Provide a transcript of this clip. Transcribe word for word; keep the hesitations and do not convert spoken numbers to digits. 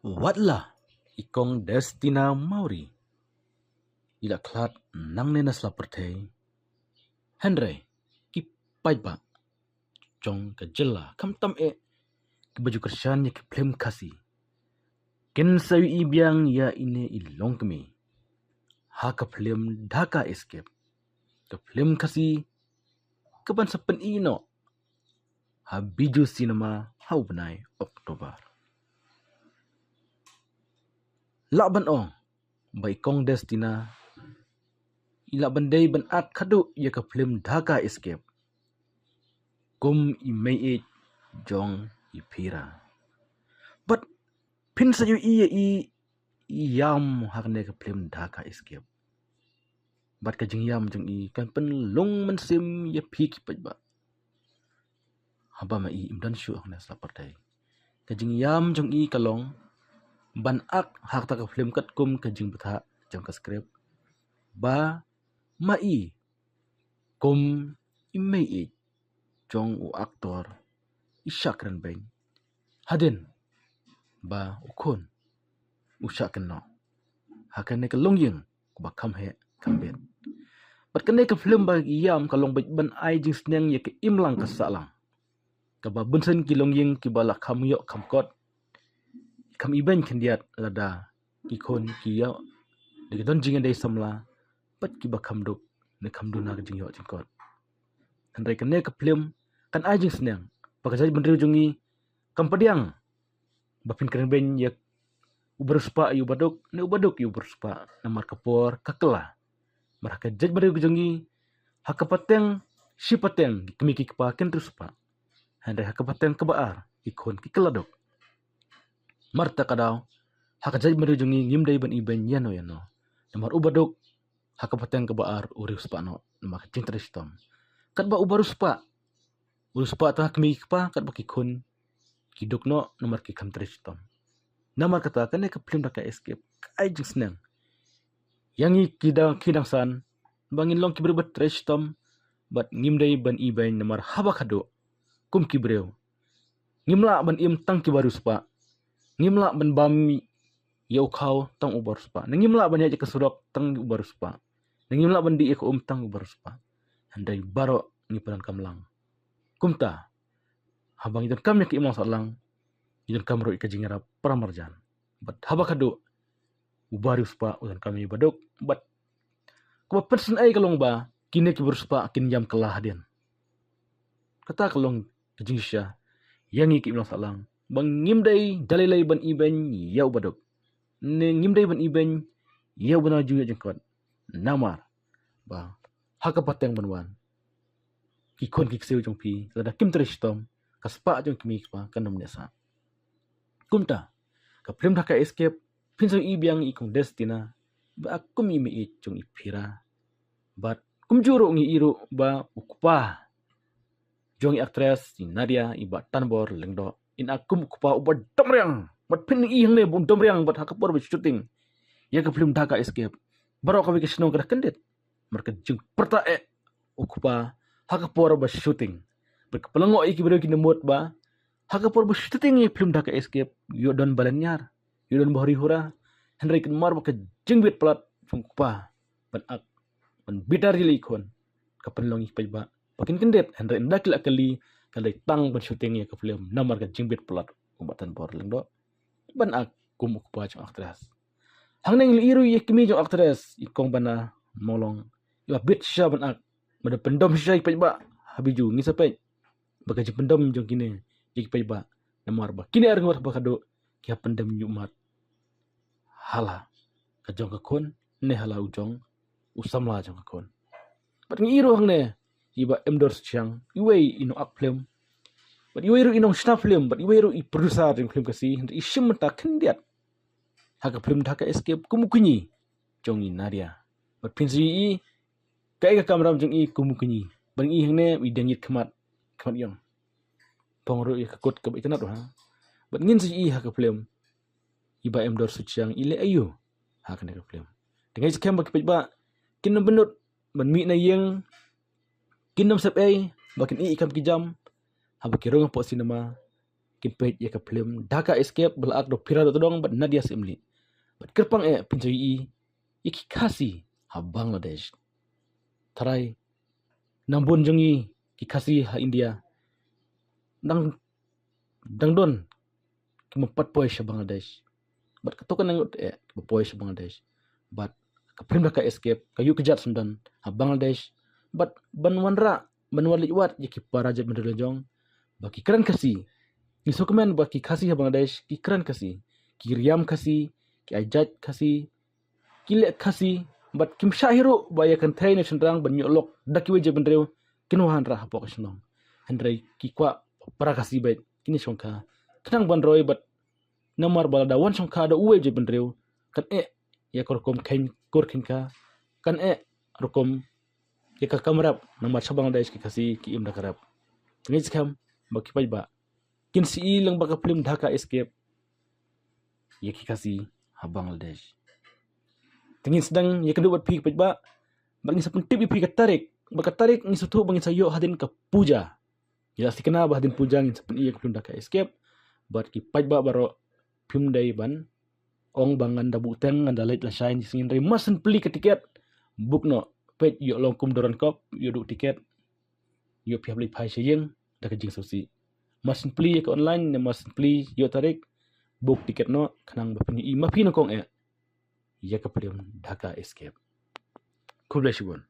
Watla i Kong Destina Mawrie i la khlad nangne na sla pyrthei, hynrei ki paidbah jong ka jylla, khamtam eh kiba ju kyrshan ïa ki phlim Khasi, kin sa ïohi biang ïa ine i longkmie ha ka phlim Dhaka Escape, ka phlim Khasi kaban sa pyni noh ha Bijou Cinema ha u bnai October. Lah ban ong ba i Kong Destina i lah ban dei ban act khadduh ïa ka phlim Dhaka Escape kum i meiieit jong i Phira. Bad phin sa ïohi ïa i ïam ha kane ka phlim Dhaka Escape. Bad ka jingïam jong i kan pynlong mynsiem ïa phi ki paidbah. Haba ma i im don shuh ha kane sla pyrthei, ka jingïam jong i ka long ban act ha kata ka phlim katkum ka jingbthah jong ka script ba ma i kum i meiieit jong u actor i shah kren beiñ hadien ba u khun u shah kynnoh ha kane ka longïing kaba kham heh kham bit. Bad kane ka phlim ba ïam ka long beit ban ai jingsneng ïa ka imlang ka sahlang kaba bunsien ki longïing kiba la kham ïoh kham kot, kham ibeiñ khyndiat lada ki khun ki ïoh da ki don jingïadei samla bad kiba kham duk ne kham duna ka jingïoh jingkot. Hynrei kane ka phlim kan ai jingsneng ba ka jaitbynriew jong ngi kam pdiang ba phin kren beiñ ïa u bariewspah ïa u baduk ne u baduk ïa u bariewspah, namar ka por ka kylla. Namar ha ka jaitbynriew ka jong ngi, ha ka pateng shi pateng ki kmie ki kpa kin riewspah, hynrei ha ka pateng kaba ar ki khun ki kylla duk. Namar kata ka daw ha ka jaitbynriew jong ngi ngim dei ban ibeiñ ïano ïano, namar u baduk ha ka pateng kaba ar u riewspah noh namar ka jingtrei shitom. Katba u bariewspah u riewspah tang ha kmie ki kpa, katba ki khun ki duk noh namar ki kham trei shitom. Namar kata kane ka phlim Dhaka Escape ka ai jingsneng ïa ngi ki dang, ki dang san ba ngin long ki briew ba trei shitom bad ngim dei ban ibeiñ, namar haba khadduh kum ki briew ngim lah ban im tang kiba riewspah, ngim lah ban bam ïa u khaw tang u bariewspah, ne ngim lah ban ïaid ïa ka surok tang u bariewspah, ne ngim lah ban dih ïa ka um tang u bariewspah. Hynrei baroh ngi pyndonkam lang. Kumta haba ngi donkam ïa ka imlang sahlang, ngi donkam ruh ïa ka jingïarap para marjan. Bad haba khadduh u bariewspah u donkam ïa u baduk, bad kaba pynsngewsih ka long ba kine ki bariewspah kin ïam kylla hadien. Kata ka long ka jingshisha ïa ngi ki imlang sahlang ba ngim dei da lei lei ban ibeiñ ïa u baduk, ne ngim dei ban ibeiñ ïa u bnai jingïoh jingkot, namar ba ha ka pateng ban wan ki khun ki ksiew jong phi lada kim trei shitom, ka spah jong ki kmie ki kpa kan ym neh sah. Kumta ka phlim Dhaka Escape phin sa ïohi biang i Kong Destina ba act kum i meiieit jong i Phira. Bad kumjuh ruh ngi ïohi ruh ba u kpa jong i actress i Nadia, i Bah Tanbor Lyngdoh, in act kum u kpa uba domriang. Bad phin ïohi hangne ba u domriang bad ha ka por ba shooting ïa ka phlim Dhaka Escape, baroh kawei ka shnong ka da kyndit namar ka jingpyrta eh u kpa ha ka por ba shooting. Bad ka pynlyngngoh ïa ki briew ki na mut ba ha ka por ba shooting ïa ka phlim Dhaka Escape ïoh don ba lynñiar, ïoh don ba huri hura. Hynrei namar ba ka jingbit palat jong u kpa ban act, ban bitar ïa i khun, ka pynlong ïa ki paidbah ba kin kyndit. Hynrei ynda ki la kylli, ka dei tang ban shooting ïa ka phlim namar ka jingbit palat u Bah Tanbor Lyngdoh ban act kum u kpa jong actress. Hangne ngi la ïohi ruh ïa i kmie jong actress, i Kong Bana Mawlong, iba bit shisha ban act, ba da pyndom shisha ïa ki paidbah ha Bijou. Ngi sa peit ba ka jingpyndom jong kine ïa ki paidbah, namar ba kine ar ngut haba khadduh ki hap pyndem ñiuhmat ha la ka jong ka khun ne ha la u jong u samla jong ka khun. Bad ngi ïohi ruh hangne i Bah Emdor Suchiang, iwei i nong act phlim, bad iwei ruh i nongshna phlim, bad iwei ruh i producer jong phlim Khasi, hynrei i shim bynta khyndiat ha ka phlim Dhaka Escape kum u kñi jong i Nadia. Bad phin sa ïohi kaei ka kamram jong i kum u kñi. Bad ngi ïohi hangne i dang ïit khmat, khmat ïong. Phong ruh ïa ka kut kaba itynnad ruh ha. Bad ngin sa ïohi ha ka phlim i Bah Emdor Suchiang i leh aïu ha kane ka phlim. Te nga ngeit skhem ba ki paidbah kin ym bynnud ban mih na ïing, kin ym sep ei ba kin ïeh kam ki jam haba ki rung hapoh cinema, Peit ïa ka film Dhaka Escape ba la act da u Phira Dotdong bad Nadia Syiemlieh. Bad kyrpang eh phin sa ïohi ïa ki Khasi ha Bangladesh. Tharai nang bun jong ngi ki Khasi ha India dang dang don ki mpat poi sha Bangladesh. Bad kato ka nang eh ki poi sha Bangladesh. Bad ka film Dhaka Escape ka ïuh kjat syndon ha Bangladesh. Bad ban wanrah ban wan leit wad ïa ki para jaitbynriew la jong ba ki kren Khasi. Ngi sngewkmen ba ki Khasi ha Bangladesh ki kren Khasi, ki riam Khasi, ki ai jait Khasi, ki leh Khasi, bad kim shah hi ruh ba ïa ka kynthei ne shynrang ban ïoh lok da kiwei jaitbynriew kin wanrah hapoh ka shnong. Hynrei ki kwah para Khasi beit kin ïa shongkha. Khnang ban roi bad namar ba lada wan shongkha da uwei jaitbynriew kan eh ïa ka rukom kheiñ kur kheiñ kha, kan eh rukom ïa ka kam rep namar sha Bangladesh ki Khasi ki im da ka rep. Ngi skhem ba ki paidbah kin sa ïohi lang ba ka film Dhaka Escape ïa ki Khasi ha Bangladesh. Te ngin sdang ïa ka dei bad phi ki paidbah bad ngin sa pyntip ïa phi ka tarik, bad ka tarik ngin sa thuh ba ngin sa ïoh hadien ka puja. Ngi la sdang kane ba hadien puja ngin sa pyni ïa ka film Dhaka Escape. Bad ki paidbah baroh phim dei ban ong ba ngan da buh teng, ngan da leit lashai, ngin sa ngin rei, mar syn plie ka tiket, book noh. Peit ïoh long kum da ruh kop, ïoh duh tiket, ïoh phi hap leit phai sha ïing da ka jingsngewsih. Mar syn plie ïa ka online ne mar syn plie ïoh tarik, book tiket noh khnang ba phin ïohi ma phi nyngkong eh ïa ka film Dhaka Escape. Khublei shibun.